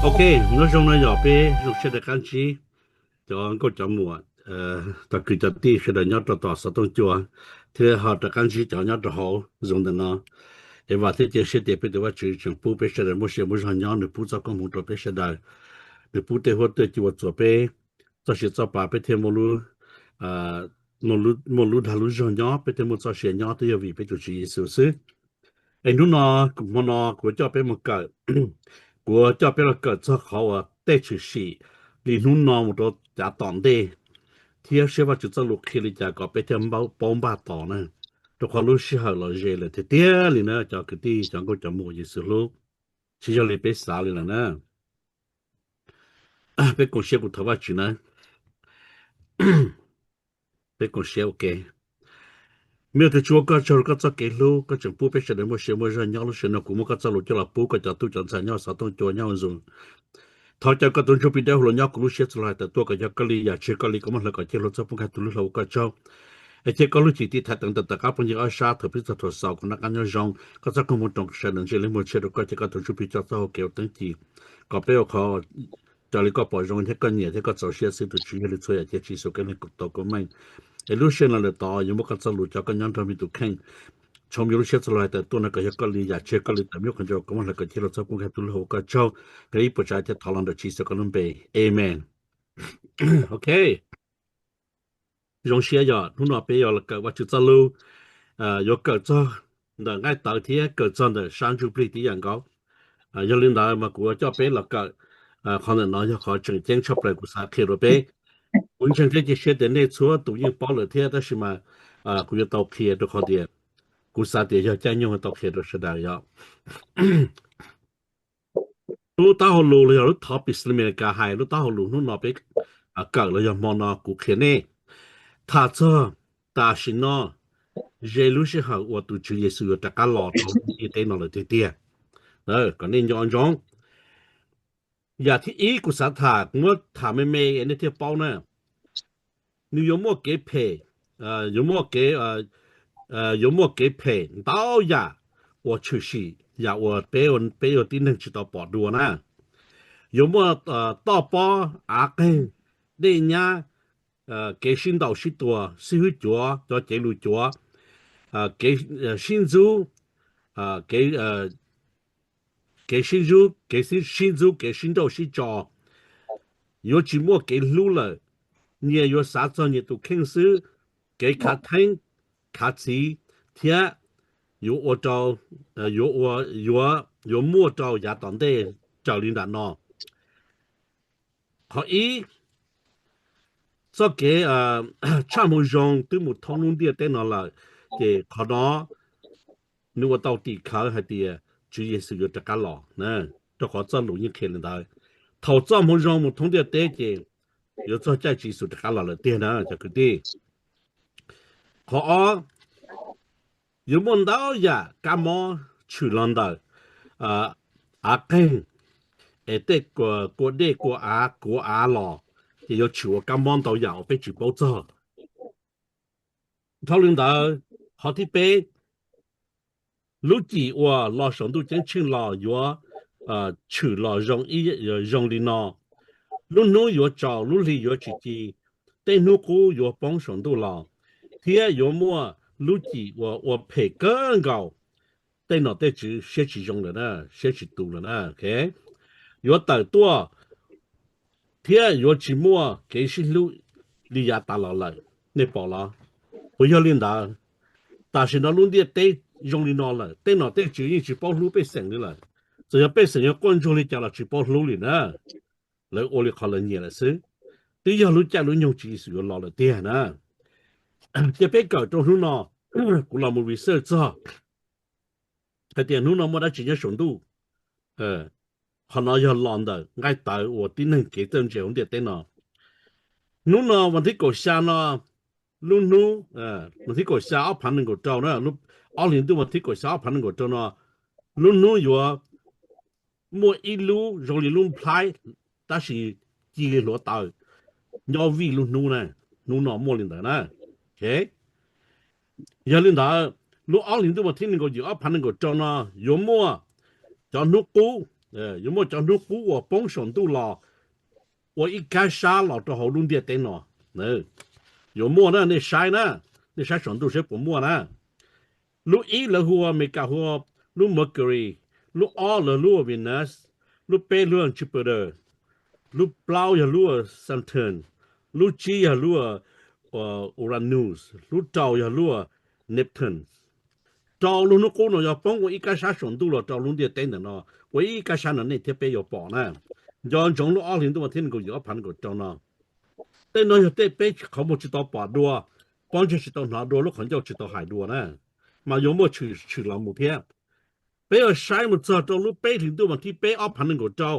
Ok, nyob zoo no yog peb zoo siab rov qab ntsib cov nkauj cov muam, cov kwv cov tij sawv daws nyob rau tom xov tooj cua, thiab ho rov qab ntsib cov nyob rau hauv Zoom ntawm no. Es vam thiab cia siab tias peb tus Vajtswv tseem pub peb sawv daws muaj sia muaj zog nyob, nws pub txoj koob hmoov rau peb sawv daws, nws pub tej huab tej cua txuas peb txoj sia txoj pa, peb thiaj muaj lub dag lub zog nyob, peb thiaj muaj txoj sia nyob twb yog vim peb tus Tswv Yexus xwb. Es hnub no, hmo no kuv coj peb mus kawm, kuv coj peb los kawm txog qhov uas tej tshwm sim li hnub no mus rau cav tom ntej, thiab saib Vajtswv txoj lus qhia li cas kom peb thiaj paub npaj tos na, rau qhov lub sij hawm los ze lawm tiag tiag li na cov kwv tij cov nkauj cov muam Yexus hlub, tsis yog li peb xav li lawm na. Peb koom siab kuv thov Vajtswv na. Peb koom siab ua ke. Me tus Tswv, koj tsaug rau koj txoj kev hlub, koj tseem pub peb sawv daws muaj sia muaj zog nyob lub sij hawm no, kuv muab koj txoj lus coj los pub koj cov tub cov ntxhais nyob xov tooj cua nyob Zoom. Thov caw koj tus Ntsuj Plig dawb huv los nyob kuv lub siab txhua lo hais tawm tuaj kom yog koj li, yam tsis yog koj li koj muab hlawv kom ciaj hluas txhob poob qab, tu lub hlawv ua koj tsaug. Es cia koj lub cim ti thaiv teev ntawm tawm qab phooj ywg ob sab thaum pib txog thaum xaus kom noj qab nyob zoo, koj txoj koob hmoov roos sawv daws ntsej lub muag tshiab rau koj, cia koj tus Ntsuj Plig coj txoj hau kev ua teeb ci kom peb ua qhov raws li koj pom zoo thiab koj nyiam thiab koj txaus siab xwb, tus Tswv yog li txhua yam cia Tswv Yexus Khetos lub npe tau koob meej. Es lub sij hawm no lawm tod yuav muab koj txoj lus coj koj nyob nrog me tus kheej, tshoov me lub siab txhua lo hais tawm tuaj no kom yog koj li, yam tsis yog koj li tawm me nyuam qhuav ncau koj muab hlawv kom ciaj hluas txhob poob qab, tu lub hlawv ua koj tsaug. Nkawd ib puas tsav thiaj thov los ntawm Tswv Yexus koj lub npe. Amen. Ok. Zoo siab yog hnub no peb yuav los kawm Vajtswv txoj lus, yuav kawm txog ntawm nqaij tawv thiab kawm txog ntawm sab ntsuj plig tib yam nkaus. Yog li ntawd mas kuv yuav coj peb los kawm qhov ntawm no, yog qhov tseem ceeb tshaj plaws kuv xav qhia rau peb. Kuv ntseeg thiab cia siab tias nej txhua tus yeej paub lawm thiab, tab sis mas kuv yuav tau qhia rau qhov tias kuv xav tias yog caij nyoog tau qhia rau sawv daws yom. Lub taub hau lus los yog lub topic li Amelikas hais, lub taub hau lus hnub no peb kawm los yog hmo no kuv qhia nej tham txog tam sim no ze lub sij hawm uas tus Tswv Yexus yuav rov qab los rau ntiaj teb no lawm tiag tiag. Kom nej nco ntsoov. Yam thib ib kuv xav tham, kuv muab tham me me es nej thiaj paub na. Nws yuav muaj kev phem, yuav muaj kev, yuav muaj kev phem ntau yam uas tshwm sim, yam uas peb, peb ua tib neeg tsis tau pom dua na. Yuav muaj toj pob, av qeeg, dej nyab, kev sib ntaus sib tua, xib hwb cuav, cov cev lus cuav, kev sib ntxub, kev sib ntxub, kev sib ntxub, kev sib nrauj sib tso, yuav tsis muaj kev hlub lawm. Nyias yuav xav txog nyias tus kheej xwb, kev khav theeb, khav txiv, thiab yuav ua rau, yuav, yuav muaj rau yav tom ntej raws li nram no. Qhov ib, txoj kev tshaj hmoo zoo twb mus thoob lub ntiaj teb no lawm, ces qhov no nws ua tau tim khawv hais tias Tswv Yexus yuav rov qab los, rau qhov txoj lus yeej qhia li ntawd. Thaum txoj hmoo zoo mus thoob ntiaj teb ces yuav txog caij Tswv Yexus rov qab los lawm tiag na cov kwv tij. Qhov ob, yuav muaj ntau yam kab mob tshwm los ntawm av qeeg, es tej kua dej kua av kuav av los, ces yuav tshwm ua kab mob ntau yam uas peb tsis paub txog. Dhau li ntawd, qhov thib peb, lub cim uas los saum ntuj ceeb tsheej los yuav tshwm los zoo li no: lub hnub yuav tsaus, lub hli yuav tsis ci, tej hnub qub yuav poob saum ntuj los, thiab yuav muaj lub cim uas ua phem kawg nkaus, tej nom tej tswv siab tsis zoo lawm, siab tsis tus lawm, yuav tawm tuaj, thiab yuav tsis muaj kev sib hlub li yav tas los lawm. Nej pom los? Puas yog li ntawd? Tam sim no lub ntiaj teb zoo li no lawm, tej nom tej tswv yeej tsis paub hlub pej xeem li lawm. Txawm yog pej xeem yuav quaj ntsuag li cas los tsis paub hlub li na. Lawv ua li qhov lawv nyiam lawm xwb. Twb yog lub caij lub nyoog Tswv Yexus yuav los lawm tiag na. Ces peb kawm rau hnub no, kuv los mus research txog hais tias hnub no muaj dab tsi nyob saum ntuj. Qhov no yog los ntawm nqaij tawv uas tib neeg kev txawj ntse hauv ntiaj teb no. Hnub no vas thib kaum xya no, lub hnub, vas thib kaum xya ob phav nees nkaum rau na, ob hlis ntuj vas thib kaum xya ob phav nees nkaum rau no, lub hnub yuav muaj ib lub zoo li lub nplhaib, tab sis ci li hluav taws, nyob vij lub hnub na. Hnub no muaj li ntawd na. Yog li ntawd, lub ob hlis ntuj vas thib nees nkaum yim ob phav nees nkaum rau no yuav muaj cov hnub qub, Yuav muaj cov hnub qub uas poob saum ntuj los ua ib kab sab los rau hauv lub ntiaj teb no. Yuav muaj na, nej saib na, nej saib saum ntuj seb puas muaj na. Lub ib lawv hu ua, Amelikas hu ua lub Mercury, lub ob lawv hu ua Venus, lub peb hu ua Jupiter, lub plaub yog hu ua Saturn, lub tsib yog hu ua Uranus, lub rau yog hu ua Neptune. Rau lub hnub qub no yog poob ua ib kab sab saum ntuj los rau lub ntiaj teb ntawm no, ua ib kab sab no nej thiab peb yuav pom na. Nco ntsoov lub ob hlis ntuj mas thiab nees nkaum yim ob phav nees nkaum rau no. Tej no yog tej peb qhov muag tsis tau pom dua, pob ntseg tsis tau hnov dua, lub qhov ncauj tsis tau hais dua na, mas yuav muaj tshwm los mus thiab. Peb yuav saib mus txog rau lub peb hlis ntuj mas thib peb ob phav nees nkaum rau,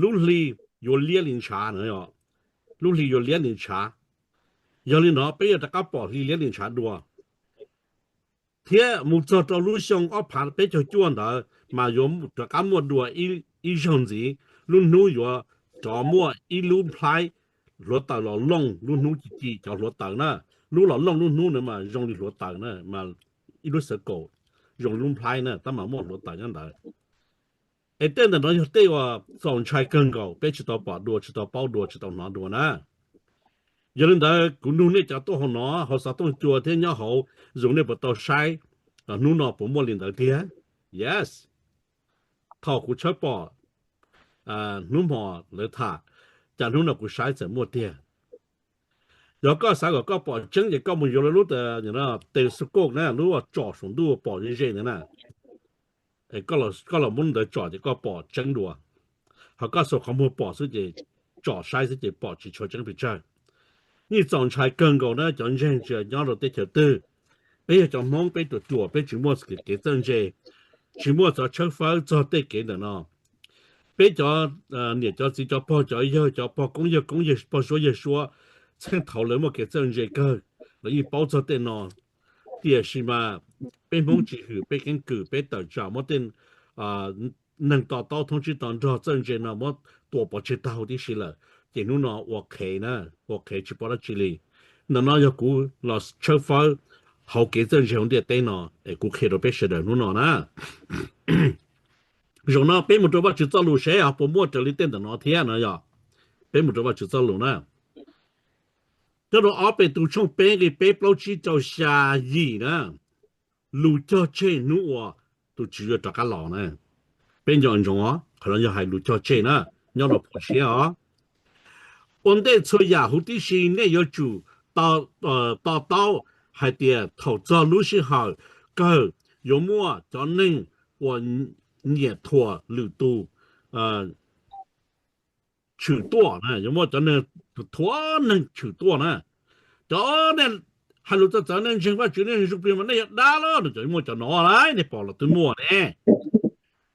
lub hli yuav liab li ntshav na, lub hli yuav liab li ntshav. Yog li no peb yuav rov qab pom hli liab li ntshav dua. Thiab mus txog rau lub xyoo ob phav peb caug cuaj ntawd mas yuav rov qab muaj dua ib zaug ntxiv, lub hnub yuav rov muaj ib lub nplhaib hluav taws los looj lub hnub ci ci cov hluav taws na. Lub los looj lub hnub na mas zoo li hluav taws na, mas ib lub xav kaum zoo li lub nplhaib na, tab mas muaj hluav taws nyob ntawd. Es tej ntawm no yog tej uas txaus ntshai kawg nkaus, peb tsis tau pom dua, tsis tau paub dua, tsis tau hnov dua na. Yog li ntawd kuv nug nej cov tuaj hauv no, hauv xov tooj cua thiab nyob hauv Zoom, nej puas tau saib hnub no puas muaj li ntawd tiag? Yes. Thaum kuv tshawb pom hnub hmo lawv tham, cas hnub no kuv saib txawm muaj tiag. Yog koj xav kom koj pom tseeb ces koj mus yuav lub telescope na, lub tsom saum ntuj pom ze ze ntawd na. Koj los muab ntawd tsom ces koj pom tseeb dua. Ho koj xuas qhov muag pom xwb ces, tsom saib xwb ces pom tsis tshua tseeb pes tsawg. Yeej txaus ntshai kawg nkaus na cov ntseeg tsis nyob rau teb chaws twg. Peb yog cov Hmoob peb ruam ruam, peb tsis muaj kev txawj ntse, tsis muaj cov tshawb fawb txog tej kev ntawm no. Peb cov niam cov txiv cov pog cov yawg cov pog koob yawg koob yawg pog suab yawg suab, txheej thaum lawv muaj kev txawj ntse kawg, lawv yeej paub txog tej no. Tiam sis mas peb Hmoob tsis hwm peb keeb kwm, peb tawm tsam muab tej neeg to taub thoob tsib to nrog txawj ntse no muab tua pov tseg tag huv tib si lawm, ces hnub no ua qhev na, ua qhev tsis paub dab tsi li. Ntawm no yog kuv los tshawb fawb hauv kev txawj ntse hauv ntiaj teb no es kuv qhia rau peb sawv daws hnub no na. Zaum no peb mus rau Vajtswv txoj lus seb ho puas muaj raws li tej ntawm no thiab no yog. Peb mus rau Vajtswv txoj lus na. Nyob rau ob Petus tshooj peb nqe peb, plaub, tsib, rau, xya, yim na. Lus cog tseg hnub uas tus Tswv yuav rov qab los na. Peb nco ntsoov os, qhov no yog hais lus cog tseg na, nyob rau phom siab os. Ua ntej txhua yam huv tib si nej yuav tsum to taub hais tias thaum txog lub sij hawm kawg yuav muaj cov neeg uas nyiam thuam lwm tus tshwm tuaj na, yuav muaj cov neeg thuam neeg tshwm tuaj na. Cov nej hais lus txawv txawv, nej ntseeg Vajtswv, nej ntseeg Yexus Khetos mas nej yog dab loj no, cov muaj cov no lauj, nej pom los twb muaj ne.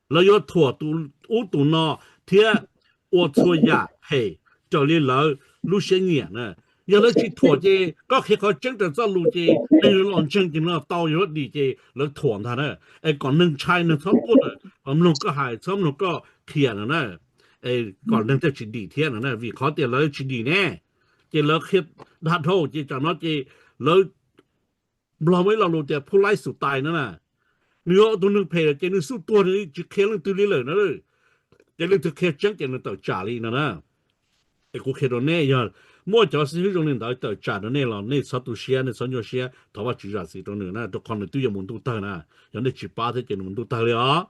Lawv yuav thuam tus ub tus no thiab ua txhua yam phem raws li lawv lub siab nyiam na. Yog lawv tsis thuam ces koj qhia qhov tseeb raws txoj lus ces neeg los ntseeg ces nws tau yuav dim ces lawv thuam ntag na. Es kom neeg ntshai neeg txhob tuaj, kom mloog koj hais txhob mloog koj qhia no na. Kom neeg thiaj tsis dim thiab no na, vim qhov tias lawv tsis dim ne, ces lawv qhia dag dhau ces tsam no ces lawv Nplog muaj ib lo lus tias phub laib xus tais no na. Nws yog tus neeg phem ces nws xub tuag nws tsis qhia leej twg li lawm na. Ces leej twg qhia tseeb ces nws tawm tsam li no na. Es kuv qhia rau nej, yog muaj cov xib hwb zoo li ntawd tawm tsam rau nej los nej txhob tu siab, nej txhob nyuaj siab, thov Vajtswv zam txim rau nws na, rau qhov nws twb yuav mus ntuj tawg na. Yog nej tsis pab thiab ces nws mus ntuj tawg li os.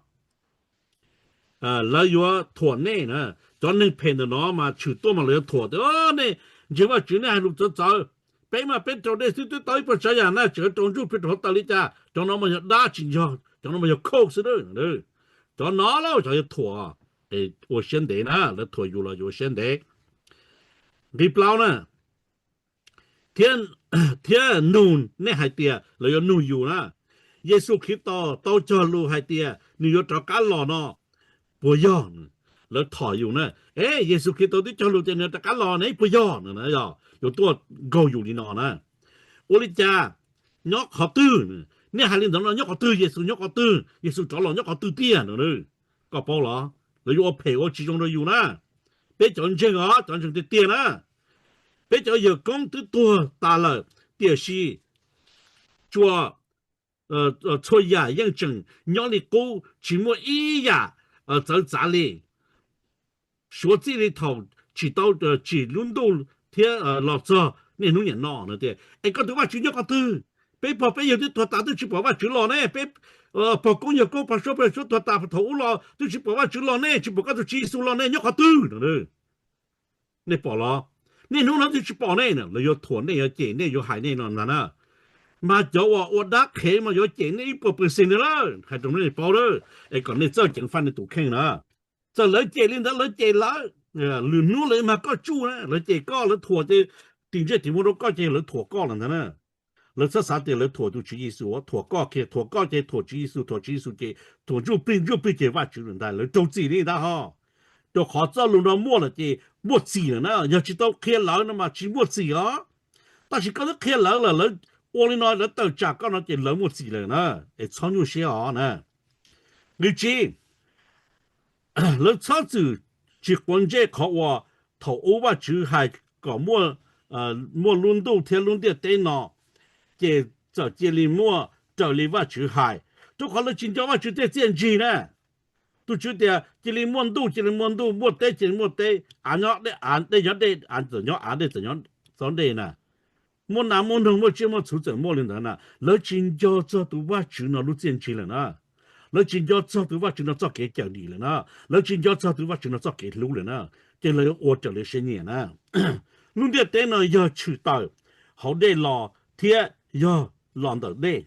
Lawv yuav thuam nej na. Cov neeg phem ntawm no mas tshwm tuaj mas lawv yuav thuam tias, nej ntseeg Vajtswv nej hais lus txawv txawv. Peb mas peb raug dej xwb twb tau ib puas tsav yam na, tseem rau ntsuj plig rau hluav taws li cas, cov no mas yog dab tsis nco, cov no mas yog khauj xwb. Cov no lauj cov yuav thuam, ua siab ntev na, lawv thuam yus los yus ua siab ntev. Nqe plaub na, thiab nug nej hais tias, lawv yuav nug yus na, Yexus Khetos tau cog lus hais tias nws yuav rov qab los no puas yog? Lawv thom yus na, es Yexus Khetos twb cog lus tias nws rov qab los ne puas yog? Yus tuaj nkaug yus li no na. Ua li cas? Nyob qhov twg? Nej hais li ntawd no nyob qhov twg? Yexus nyob qhov twg? Yexus rov los nyob qhov twg tiag no? Koj paub los? Lawv yuav ua phem ua tsis zoo rau yus na. Peb cov ntseeg os, cov ntseeg tiag tiag na, peb cov yawg koob twb tuag tas lawm, tiam sis tsuas txhua yam yeej tseem nyob li qub, tsis muaj ib yam txawv txav li, suav txij li thaum tsis tau tsim lub ntuj thiab los txog niaj hnub niam no no tias, es koj tus Vajtswv nyob qhov twg? Peb pog peb yawg twb tuag tas twb tsis pom Vajtswv los ne, peb pog koob yawg koob pog suab pog suab tuag tas thaum ub los twb tsis pom Vajtswv los ne, tsis pom koj tus Tswv Yexus los ne, nyob qhov twg no? Nej pom los? Niaj hnub no twb tsis pom nej, lawv yuav thuam nej, yuav cem nej, yuav hais nej no ntag na. Mas cov uas ua dab qhev mas yuav cem nej ib puas percent ntag lawm, hais rau nej paub lawm, es kom nej txawj ceev faj nej tus kheej na. Txawm lawv cem li ntawd lawv cem lawv, lwm hnub lawv mag koj tsuj na, lawv cem koj lawv thuam ces tim ntsej tim muag rau koj ces lawv thuam koj lawm ntag na. Lawv txhob xav tias lawv thuam tus Tswv Yexus, thuam koj kiag, thuam koj ces thuam Tswv Yexus, thuam Tswv Yexus ces thuam ntsuj plig, ntsuj plig ces Vajtswv lawm ntag, lawv rau txim li ntag ho. Rau qhov txoj lus no muaj lawm ces muaj txim lawm na, yog tsis tau qhia lawv no mas tsis muaj txim os. Tab sis koj twb qhia lawv lawm, lawv ua li no lawv tawm tsam koj no ces lawv muaj txim lawm na, es txhob nyuaj siab os na. Nqi tsib, lawv txhob txwm tsis quav ntsej qhov uas thaum ub Vajtswv hais kom muaj lub ntuj thiab lub ntiaj teb no, ces txawm cia li muaj raws li Vajtswv hais, rau qhov lawv tsis nco Vajtswv tej txiaj ntsig na. Tus Tswv tias cia li muaj ntuj cia li muaj ntuj, muaj teb cia li muaj teb, av nyob dej, av dej nyob dej, av txawm nyob av, dej txawm nyob txob dej na. Muaj nas muaj noog, muaj tsiaj muaj txhu txawm muaj li ntawd na. Lawv tsis nco txog tus Vajtswv no lub txiaj ntsig lawm na. Lawv tsis nco txog tus Vajtswv no txoj kev cawm dim lawm na. Lawv tsis nco txog tus Vajtswv no txoj kev hlub lawm na. Ces lawv ua raws li siab nyiam na. Lub ntiaj teb no yog tshwm tawm hauv dej los thiab yog los ntawm dej.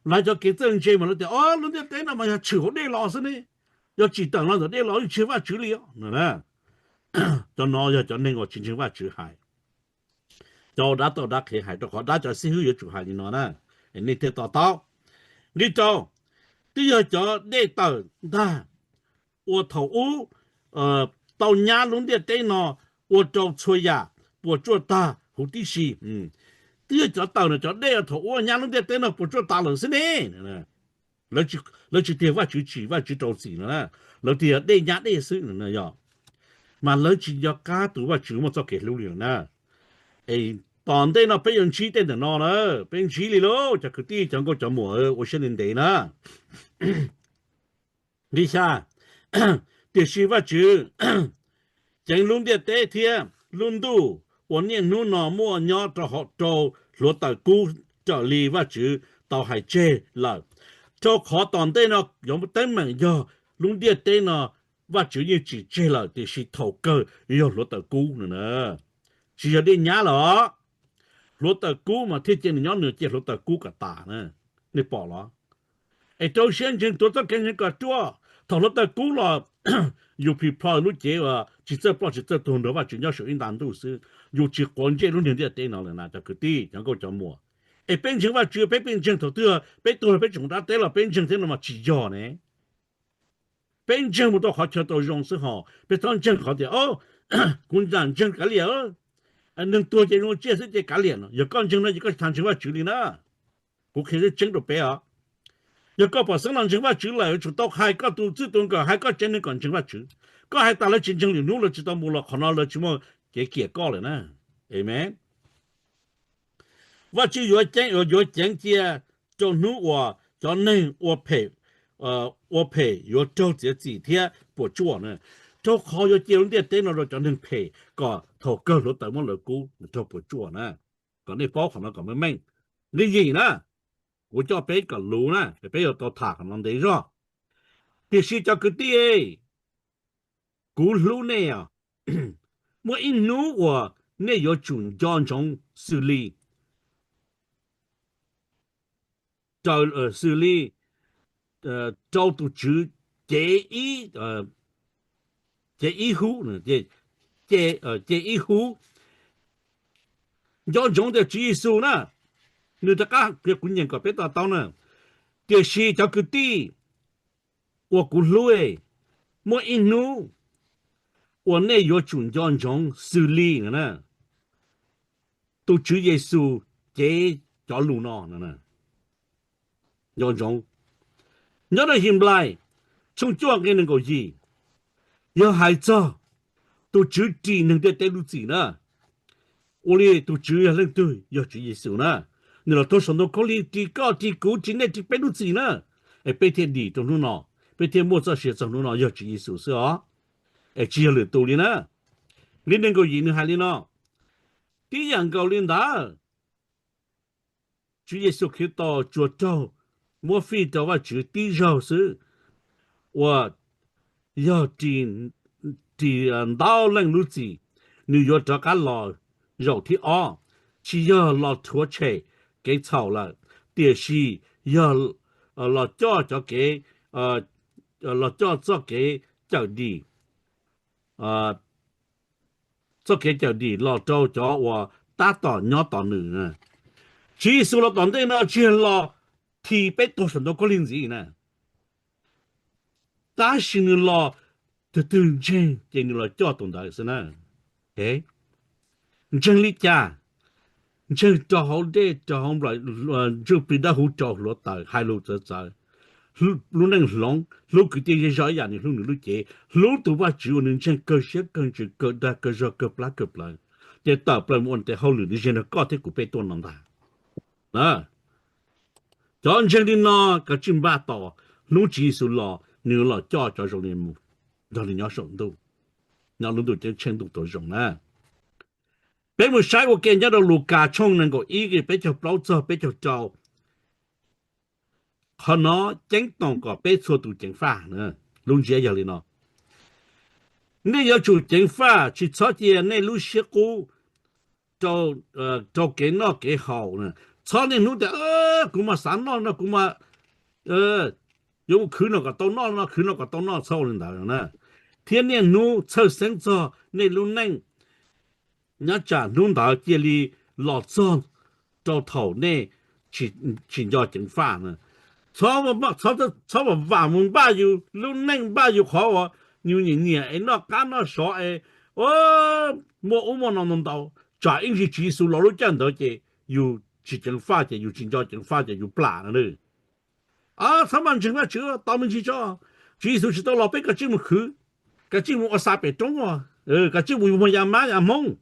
Lawv cov kev txawj ntse mas lawv tias, o, lub ntiaj teb no mas yog tshwm hauv dej los xwb ne, yog tsim tawm los ntawm dej los yeej tsis yog Vajtswv li os no. Cov no yog cov neeg uas tsis ntseeg Vajtswv hais, cov dab tau dab qhev hais, rau qhov dab cov xib hwb yuav tsum hais li no na, es nej thiaj to taub. Nqi rau, twb yog cov dej tawm ntag uas thaum ub tau nyab lub ntiaj teb no ua rau txhua yam puas tsuaj tag huv tib si. Twb yog cov tawm no, cov dej uas thaum ub nyab lub ntiaj teb no puas tsuaj tas lawm xwb ne. Lawv tsis tiag Vajtswv tsim, Vajtswv rau txim no na, lawv tiag dej nyab dej xwb no yog. Mas lawv tsis nco qab tus Vajtswv muaj txoj kev hlub li na. Es tom ntej no peb yuav ntsib tej ntawm no na, peb ntsib li lauj cov kwv tij cov nkauj cov muam, ua siab ntev ntev na. Nqi xya, tiam sis Vajtswv ceev lub ntiaj teb thiab lub ntuj uas niaj hnub no muaj nyob rau hauv rau hluav taws kub raws li Vajtswv tau hais tseg lawm. Rau qhov tom ntej no yuav teeb meem yog lub ntiaj teb no Vajtswv yeej tsim tseg lawm, tiam sis thaum kawg yog hluav taws kub no na. Tsis yog dej nyab lawm os. Hluav taws kub mas thiaj cia nws nyob nws cia hluav taws kub kom tas na. Nej pom los? Es rau siab ntseeg tuav txoj kev ntseeg kom ruaj, thaum hluav taws kub los yus phim plho lub cev uas tsis txawj ploj tsis txawj tuag nrog Vajtswv nyob saum ib nta ntuj xwb, yus tsis quav ntsej lub niag ntiaj teb no lawm na cov kwv tij cov nkauj cov muam. Es peb ntseeg Vajtswv peb pheej ntseeg thaum twg peb tuag peb tseem mus dab teb los peb ntseeg thiab no mas tsis yog ne. Peb ntseeg mus tau qhov chaw tau zoo xwb hos peb txhob ntseeg qhov tias, o, kuv ntseeg kav liam, neeg tuag ces zoo tsiaj xwb ces kav liam no. Yog koj ntseeg no ces koj tsis tas ntseeg Vajtswv li na. Kuv qhia tseeb tseeb rau peb os. Yog koj pom xeeb los ntseeg Vajtswv lawm yuav tsum tau hais koj tus txij tus nkawm, hais koj tsev neeg kom ntseeg Vajtswv. Koj hais tas lawv tsis ntseeg, lwm hnub lawv tsis tau mus los qhov no lawv tsis muaj kev kiam koj lawm na. Amen. Vajtswv yuav ceev, yuav ceev cia rau hnub uas cov neeg ua phem, ua phem yuav raug txiav txim thiab puas tsuaj na. Rau qhov yuav cia lub ntiaj teb no rau cov neeg phem kom thaum kawg hluav taws muab lawv kub raug puas tsuaj na. Kom nej paub qhov no kom meej meej. Nqi yim na, kuv coj peb kom luv na, peb yuav tau tham qhov no ntev zog. Tiam sis cov kwv tij, kuv hlub nej os. Muaj ib hnub uas nej yuav tsum nco ntsoov xws li xws li rau tus Tswv cev ib, cev ib hub, cev ib hub. Nco ntsoov tias Tswv Yexus na, nws rov qab, kuv nyeem kom peb to taub na. Tiam sis cov kwv tij uas kuv hlub, muaj ib hnub uas nej yuav tsum nco ntsoov xws li na, tus Tswv Yexus cev cov lus no. Nco ntsoov, nyob rau Henplais tshooj cuaj nqe nees nkaum yim, yog hais txog tus Tswv ris neeg ntiaj teb lub txim na. Ua li tus Tswv yog leej twg? Yog Tswv Yexus na. Nws los tuag saum ntoo khaub lig ris koj ris kuv ris nej ris peb lub txim na, es peb thiaj dim rau hnub no, peb thiaj muaj txoj sia txog hnub no yog Tswv Yexus xwb os, es tsis yog lwm tus li na. Nqe nees nkaum yim nws hais li no: Tib yam nkaus li ntawd, Tswv Yexus Khetos tsuas raug muab fij rau Vajtswv tib zaug xwb, uas yog ris ntau leej lub txim, nws yuav rov qab los zaum thib ob, tsis yog los rhuav tshem kev txhaum lawm, tiam sis yog los coj cov kev, los coj txoj kev cawm dim, txoj kev cawm dim los rau cov uas tab tom nyob tos nws. Tswv Yexus los tom ntej no tsis yog los khi peb tuag saum ntoo khaub lig ntxiv na, tab sis nws los, tus twg ntseeg ces nws los coj tus ntawd xwb na. Ntseeg li cas? Ntseeg rau hauv dej, rau hauv nplawm, ntsuj plig dawb huv, rau hluav taws, hais lus txawv txawv, lub neej hloov, hlub kwv tij zej zog ib yam nws hlub nws lub cev, hlub tus Vajtswv uas nws ntseeg kawg siab kawg ntsws kawg dag kawg zog kawg plab kawg plawv, ces tawm plaws mus ua tes hauj lwm li ze nrog koj thiab kuv peb tuaj no ntag. Cov ntseeg li no kav tsij npaj tos hnub Tswv Yexus los nws los coj cov zoo li mus nrog nws nyob saum ntuj, nyob lub ntuj ceeb tsheej ntuj tuam zoo na. Peb mus saib ua ke nyob rau Lukas tshooj nees nkaum ib nqe peb caug plaub txog peb caug rau. Qhov no ceeb toom kom peb txhua tus ceev faj. Lub ntsiab yog li no: Nej yuav tsum ceev faj, tsis txhob cia nej lub siab qub rau kev noj kev haus. Txhob niaj hnub tias, kuv mas xav noj no, kuv mas yuav mus khwv no kom tau noj no, khwv no kom tau noj, txhob ua li ntawd na. Thiab niaj hnub txhawj xeeb txog nej lub neej, nyob tsam hnub ntawd cia li los txog rau thaum nej tsis nco ceev faj na. Txhob vam mus npaj yus lub neej, npaj yus qhov uas yus nyiam nyiam es noj qab noj sov es muaj ub muaj no ntau ntau, tsam ib ntsis Tswv Yexus los lub caij ntawd ces yus tsis ceev faj ces yus tsis nco ceev faj ces yus plam na. Txhob maj ntseeg Vajtswv, tos me ntsis tso, Tswv Yexus tsis tau los peb kav tsij mus khwv, kav tsij mus ua xa pem roob, kav tsij mus muag yas mab yas hmoob.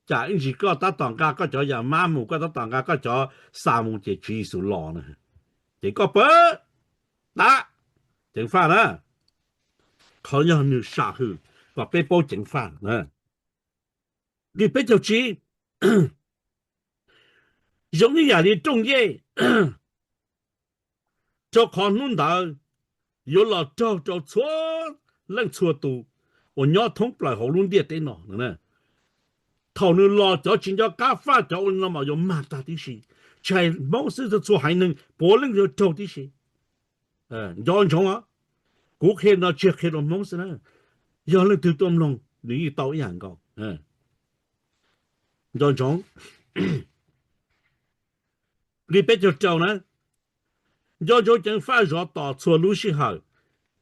Tsam ib ntsis koj tab tom nqa koj cov yas mab mus, koj tab tom nqa koj cov xa mus ces Tswv Yexus los na, ces koj pab tab ceev faj na. Qhov yog nws sam hwm kom peb paub ceev faj na. Nqe peb caug tsib, zoo ib yam li rooj yej, rau qhov hnub ntawd yuav los raug rau txhua leej txhua tus uas nyob thoob plaws hauv lub ntiaj teb no. Thaum nws los cov tsis nco qab faj cov ua li no mas yuav mag tag tib si, tsis hais Hmoob xwb, txhua haiv neeg puav leej yuav raug tib si. Nco ntsoov, kuv qhia no tsis qhia rau Hmoob xwb na, yog leej twg tuaj mloog nws yeej tau ib yam nkaus. Nco ntsoov, nqe peb caug rau na, nco ntsoov ceev faj zov tos txhua lub sij hawm.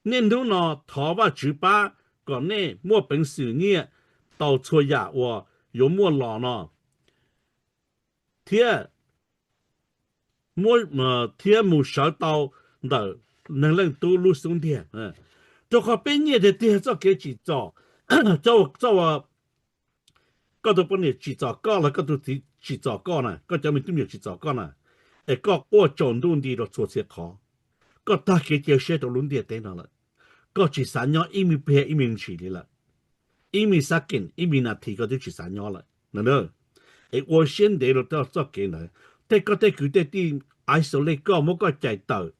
Niaj hnub no thov Vajtswv pab kom nej muaj peev xwm nyiaj tau txhua yam uas yuav muaj los no, thiab thiab mus sawv tau ntawm Neeg Leej Tub lub xub ntiag. Rau qhov peb nyiaj tiag tiag txoj kev tsim txom, koj tus poj niam tsim txom koj los koj tus txiv tsim txom koj na, koj cov me tub me nyuam tsim txom koj na, es koj quaj tsaus ntuj nti rau txhua txhia qhov, koj tag kev cia siab rau lub ntiaj teb no lawm, koj tsis xav nyob ib me pliag ib me ntsis li lawm, ib me second ib me nas this koj twb tsis xav nyob lawm. Es ua siab ntev rau txoj kev ntawd, tej koj tej kwv tej tij isolate koj, muab koj cais tawm,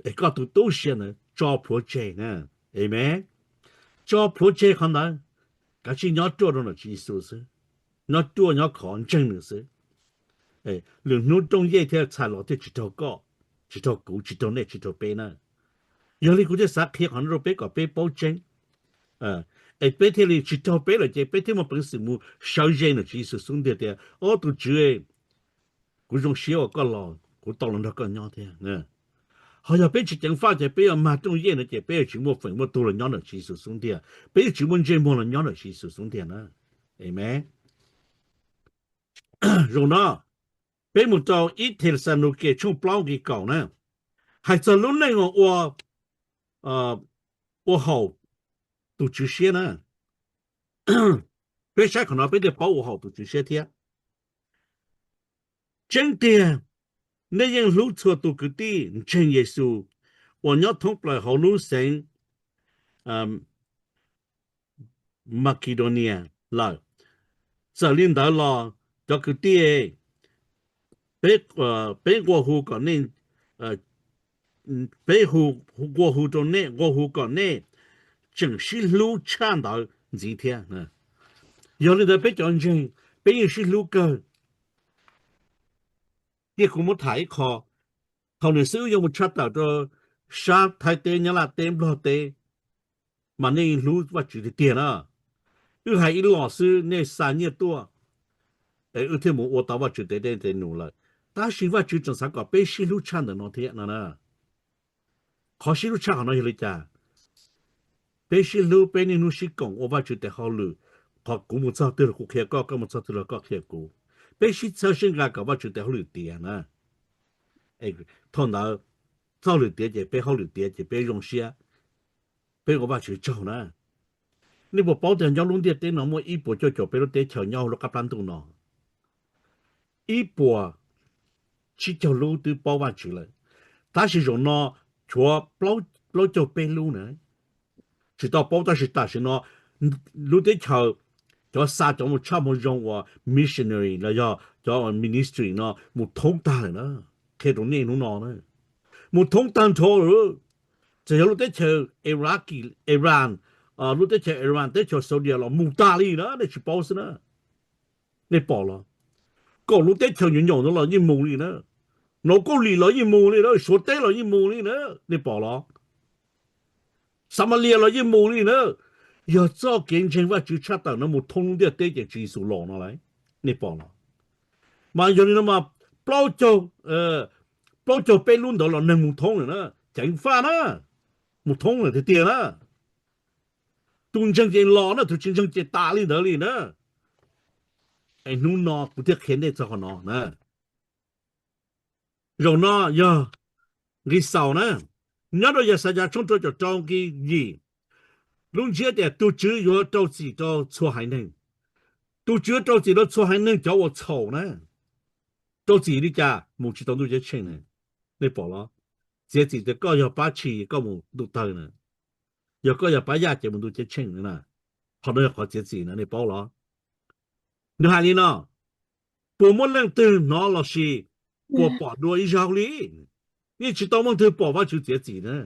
es koj tus tub siab ntawd tso plhuav tseg na. Amen. Tso plhuav tseg qhov ntawd, kav tsij nyob ruaj rau ntawm Tswv Yexus xwb, nyob ruaj nyob khov ntseeg nws xwb. Lwm hnub rooj yej thiaj txhais los thiaj tsis raug koj, tsis raug kuv, tsis raug nej, tsis raug peb na. Yog li kuv thiaj xav qhia qhov no rau peb kom peb paub tseeb. Es peb thiaj li tsis raug peb lawm ces peb thiaj muaj peev xwm mus sawv ze ntawm Tswv Yexus xub ntiag tias, o tus Tswv, kuv zoo siab uas koj los, kuv tau los nrog koj nyob thiab. Ho yog peb tsis ceev faj ces peb yuav mag rooj yej no ces peb yuav tsis muaj feem muaj tug los nyob ntawm Tswv Yexus xub ntiag, peb yuav tsis muaj ntsej muag los nyob ntawm Tswv Yexus xub ntiag na. Amen. Zoo no, peb mus rau ib Thexalaunikes tshooj plaub nqe kaum na, hais txog lub neej uas ua haum tus Tswv siab na. Peb saib qhov no peb thiaj paub ua haum tus Tswv siab thiab. Tseeb tiag, Nej yeej hlub txhua tus kwv tij ntseeg Yexus uas nyob thoob plaws hauv lub xeev Makedonia lawm. Txawm li ntawd los cov kwv tij, peb, peb nqua hu kom nej, peb hu, nqua hu rau nej, nqua hu kom nej tseem sib hlub tshaj ntawd ntxiv thiab. Yog li ntawd peb cov ntseeg, peb yeej sib hlub kawg. Tiam sis kuv muab tham ib qho, thaum niam xwb wb yuav mus tshaj tawm rau sab Thaib teb, Nyab Laj teb, Nplog teb, mas nej hlub Vajtswv tiag tiag na. Wb hais ib los xwb nej xa nyiaj tuaj, es wb thiaj mus ua tau Vajtswv tes dej tes num lawm. Tab sis Vajtswv tseem xav kom peb sib hlub tshaj ntawm no thiab no na. Qhov sib hlub tshaj qhov no yog li cas? Peb sib hlub, peb niaj hnub sib koom ua Vajtswv tes hauj lwm. Qhov kuv mus txog twg los kuv qhia koj, koj mus txog twg los koj qhia kuv. Peb sib txhawb sib nqa kom Vajtswv tes hauj lwm tiav na. Thaum ntawd txoj hauj lwm tiav ces peb hauj lwm tiav ces peb zoo siab, peb ua Vajtswv tsaug na. Nej puas paub tias nyob lub ntiaj teb no muaj ib puas cuaj caum peb lub teb chaws nyob hauv lub qab plab ntuj no? Ib puas tsib caug lub twb paub Vajtswv lawm, tab sis zaum no tshuav plaub caug peb lub na. Tsis tau paub tab sis tam sim no lub teb chaws cov xa cov mus tshaj mus zoo uas missionary los yog cov ministry no mus thoob tag lawm na. Qhia rau nej hnub no na, mus thoob tag nrho lawm. Txawm yog lub teb chaws Iraq, Iran, lub teb chaws Iran, teb chaws Saudi los mus tag li na, nej tsis paub xwb na. Nej pom los? Kaum lub teb chaws nyuam nyaum ntawd los yeej mus li na. Nov Kaus Lim los yeej mus li na, Suav teb los yeej mus li na. Nej pom los? Xamalia los yeej mus li na. Yog txoj kev ntseeg Vajtswv tshaj tawm no mus thoob lub ntiaj teb ces Tswv Yexus los no lauj. Nej pom los? Mas yog li no mas plaub caug, plaub caug peb lub ntawd los neeg mus thoob lawm na, ceev faj na, mus thoob lawm tiag tiag na. Tus ntseeg ces los na, tus tsis ntseeg ces tas li ntawd li na. Es hnub no kuv thiaj qhia nej txog qhov no na. Zaum no yog nqi xaus na, nyob rau Yaxayas tshooj rau caum rau nqi yim, lub ntsiab tias tus Tswv yuav rau txim rau txhua haiv neeg. Tus Tswv yuav rau txim rau txhua haiv neeg cov uas txhaum na. Rau txim li cas? Mus tsis tau ntuj ceeb tsheej na. Nej pom los? Txiav txim tias koj yog pab tshis koj mus ntuj tawg na, yog koj yog pab yaj ces mus ntuj ceeb tsheej na. Qhov no yog qhov txiav txim na, nej paub los? Nws hais li no, puas muaj leej twg hnov lossis puas pom dua ib zaug li? Yeej tsis tau muaj leej twg pom Vajtswv txiav txim na.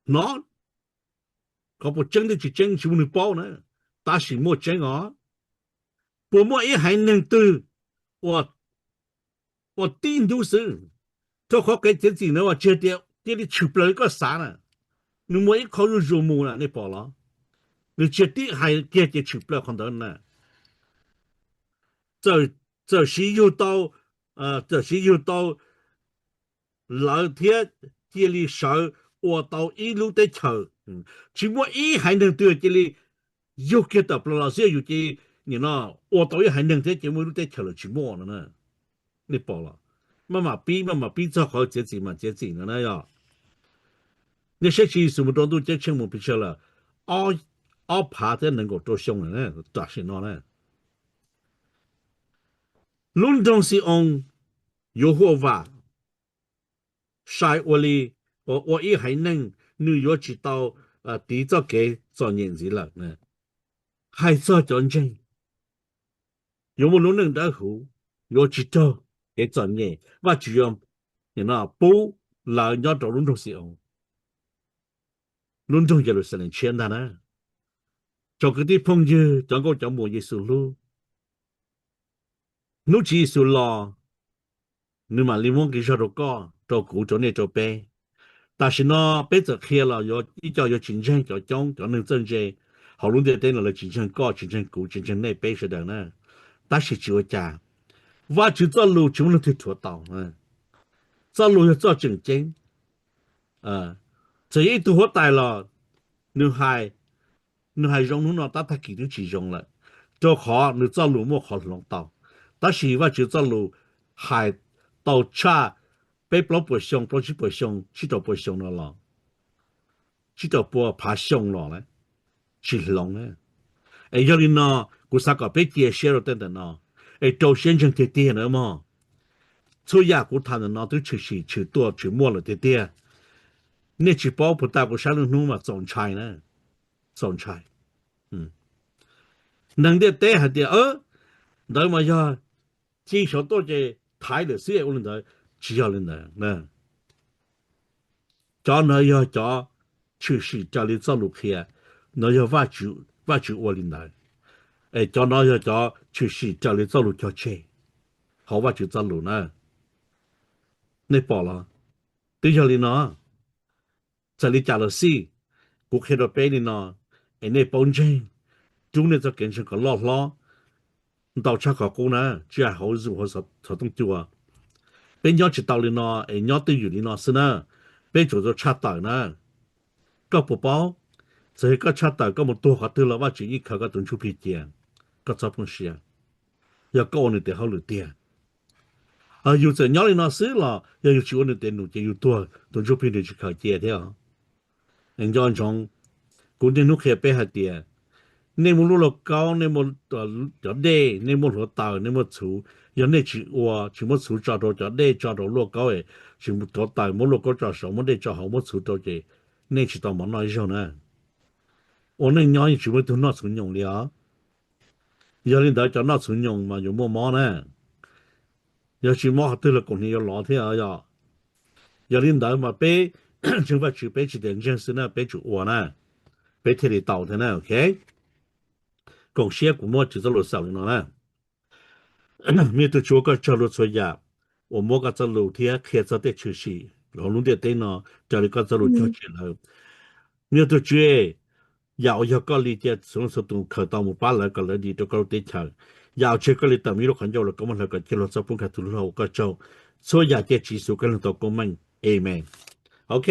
Hnov, qhov puas tseeb thiab tsis tseeb tsis muaj neeg paub na, tab sis muaj tseeb os. Puas muaj ib haiv neeg twg uas tib ntub xwb, rau qhov kev txiav txim na uas tsis hais tias cia li tshwm plaws li koj xav na, nws muaj ib qho zuj zus mus na, nej pom los? Nws tsis tib hais kiag ces tshwm plaws qhov ntawd na. Txawm siv yug tau, txawm siv yug tau lawv thiab cia li sawv ua tau ib lub teb chaws. Tsis muaj ib haiv neeg twg cia li yug kiag tawm plaws los xwb, yus cia li nim no ua tau ib haiv neeg thiab ces muaj ib lub teb chaws lawm, tsis muaj no na. Nej pom los? Maj mam pib, maj mam pib txog qhov txiav txim mas txiav txim no na yog. Nej saib Tswv Yexus mus rau ntuj ceeb tsheej mus pes tsawg lawm? Ob phav thiab nees nkaum rau xyoo lawm tam sim no na. Lub nroog Xi-oos yuav huaj vam sai ua li, ua ib haiv neeg, nws yuav tsis tau tiv txoj kev txom nyem ntxiv lawm. Hais txog cov ntseeg, yuav muaj lub neej dawb huv, yuav tsis raug kev txom nyem, Vajtswv yuav pub lawv nyob rau lub nroog Xi-oos, lub nroog Yeluxalees tshiab ntag na. Tsoom kwv tij phooj ywg, cov nkauj cov muam Yexus hlub, hnub Tswv Yexus los, nws mam li muab nqi zog rau koj, rau kuv, rau nej, rau peb. Tam sim no peb txawm qhia los ib co yuav tsis ntseeg, cov coob cov neeg txawj ntse hauv lub ntiaj teb no lawv tsis ntseeg koj, tsis ntseeg kuv, tsis ntseeg nej peb sawv daws na. Tab sis tsis ua cas, Vajtswv txoj lus tsis muaj leej twg rhuav tau. Txoj lus yog txoj tseem ceeb. Txawm yog ib tug huab tais los nws hais, nws hais zoo hnub no tab tag kis twb tsis zoo lawm, rau qhov nws txoj lus muaj qhov hloov tau. Tab sis Vajtswv txoj lus hais tau tshaj peb plaub puas xyoo, plaub tsib puas xyoo, tsib rau puas xyoo no los, tsib rau pua phav xyoo los lawm, tsis hloov na. Es yog li no, kuv xav kom peb cia siab rau tej ntawm no, es rau siab ntseeg tiag tiag na mog. Txhua yam kuv tham ntawm no twb tshwm sim tshwm tuaj tshwm muaj lawm tiag tiag. Nej tsis paub puas tas kuv saib lub hnub mas txaus ntshai na, txaus ntshai. Neeg ntiaj teb hais tias ntawd mas yog ci xyov tuaj ces thaiv lawm xwb ua li ntawd, tsis yog li ntawd. Cov no yog cov tshwm sim raws li txoj lus qhia, no yog Vajtswv ua li ntawd. Es cov no yog cov tshwm sim raws li txoj lus cog tseg hauv Vajtswv txoj lus na. Nej pom los? Twb yog li no. Txawm li cas los xij, kuv qhia rau peb li no, es nej paub ntseeg, rub nej txoj kev ntseeg kom loj hlob, ntau tshaj qhov qub na, tsis hais hauv Zoom hauv xov tooj cua. Peb nyob tsis tau li no es nyob twj ywm li no xwb na, peb tsum tau tshaj tawm na. Koj puas paub, txawm yog koj tshaj tawm koj mus tuag qhov twg los Vajtswv yeej khaws koj tus ntsuj plig cia, koj txhob phooj sia. Yog koj ua nws tes hauj lwm tiag. Yus txawm nyob li no xwb los yog yus tsis ua nws tes num ces yus tuag tus ntsuj plig nws tsis khaws cia thiab. Nco ntsoov, kuv niaj hnub qhia peb hais tias nej muaj lub lauj kaub, nej muaj cov dej, nej muaj hluav taws, nej muaj txhuv, yog nej tsis ua, tsis muab txhuv tso rau cov dej, tso rau lauj kaub, tsis rauv taws, muab lauj kaub tso saud, muab dej tso hauv, muab txhuv rau ces nej tsis tau mov noj ib zaug na. Ua neej nyob yeej tsis muaj ib tug noj txhuv nyoos li os. Yog li ntawd cov noj txhuv nyoos mas yuav muaj mob na. Yog tsis mob qhov twg los kaum hniav yuav lov thiab yom. Yog li ntawd mas peb ntseeg Vajtswv peb tsis tias ntseeg xwb na, peb tsum ua na, peb thiaj li tau thiab na, ok. Koom siab kuv muab Tswv txoj lus xaus li no na. Me tug Tswv, ua koj tsaug rau txhua yam uas muab koj txoj lus thiab qhia txog tej tshwm sim hauv lub ntiaj teb no raws li koj txoj lus cog tseg lawm. Me tug Tswv, yam uas yog koj li cia txhua leej txhua tus khaws tau mus pab lawv kom lawv dim rau koj lub teb chaws. Yam uas tsis yog koj li tawm me lub qhov ncauj los koj muab hlawv kom cia luag txhob poob kag tus lub hlau. Ua koj tsaug, txhua yam cia Tswv Yexus Khetos tau koob meej. Amen. Ok,